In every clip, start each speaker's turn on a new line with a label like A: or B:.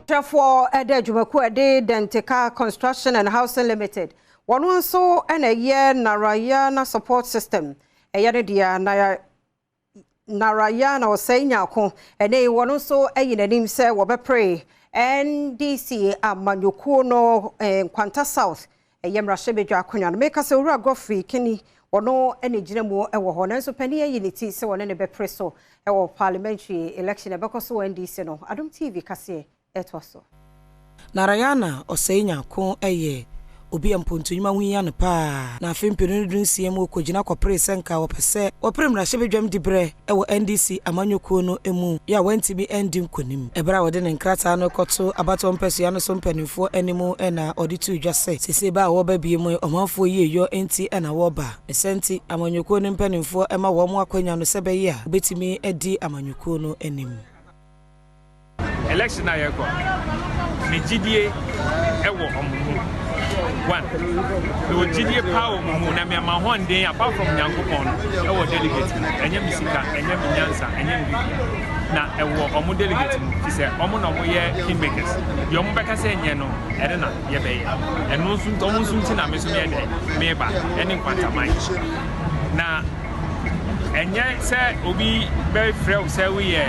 A: Hwɛfoɔ ɛda adwumakuo a ɛde Denteka Construction and Housing Limited, wɔn nso na ɛyɛ Narayana Support System, ɛyɛ ne deɛ Narayana Ɔsɛe Nyako. Ɛnɛ yi wɔn nso ayi n'anim sɛ wɔbɛpere NDC amanyɔkuo no Nkwanta South ɛyɛ mmarahyɛbadwa akonnwa no. Meka sɛ Owura Godfrey Kini, wɔno ne gyina mu wɔ hɔ, nanso panin ayi ne ti sɛ wɔne ne bɛpere so wɔ parliamentary election ɛbɛkɔ so wɔ NDC no. Adom TV kaseɛ ɛtoa so.
B: Narayana Ɔsɛe Nyako yɛ obi a mpontonwuma ho hia no paa, na afe 2016 mu ɔkɔgyina kɔpere sɛ nka wɔpɛ sɛ wɔpere mmarahyɛbadwam diberɛ wɔ NDC amanyɔkuo no mu yɛ a wantumi andi nkonim. Ɛberɛ a wɔde ne nkrataa no kɔto abatoɔ mpasua no so mpanimfoɔ anim na ɔde too dwa sɛ seesei ba a wɔreba bio mu, ɔmanfoɔ yieyɔ nti na wɔreba. Ne sɛ nti amanyɔkuo no mpanimfoɔ ma wɔn akwanya no sɛ bɛyɛ a wɔbɛtumi adi amanyɔkuo no anim.
C: Election a yɛkɔ, me gyidie ɛwɔ ɔmo mu. One, mewɔ gyidie paa wɔ mo mu na meama hoɔden apart from Nyankopɔn no ɛwɔ delegate mu. Ɛnyɛ me sika, ɛnyɛ me nyansa, ɛnyɛ me bibia, na ɛwɔ ɔmo delegate mu, fi sɛ ɔmo na ɔmo yɛ kingmakers. Deɛ ɔmo bɛka sɛ nyɛ no, ɛno na yɛbɛyɛ. Ɛno nso ɔmo nso nti na me nso meyɛ dɛ meba ɛne Nkwantaman. Na ɛnyɛ sɛ obi bɛfrɛ wo sɛ woyɛ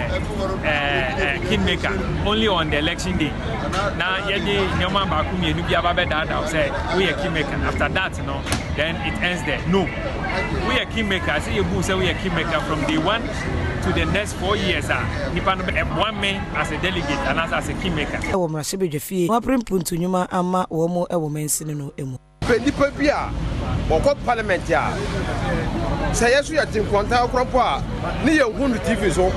C: kingmaker only on the election day na yɛde nneɛma baako mmienu bi aba bɛdaadaa wo sɛ woyɛ kingmaker. After that no, then it ends there. No, woyɛ kingmaker sɛ yɛbu sɛ woyɛ kingmaker from day one to the next 4 years a nipa no ɛboa me as a delegate anaasɛ as a kingmaker.
B: Ɛwɔ mmarahyɛbadwa fie wɔapere mpontonwuma ama wɔn mo ɛwɔ mansini no mu.
D: Pɛ nipa bi a wɔkɔ parliament a sɛ yɛ so yɛte Nkwanta korɔ mpo a ne yɛhu no TV so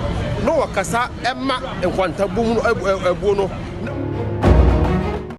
D: na wɔkasa ɛma Nkwanta bom no ɛbuo no.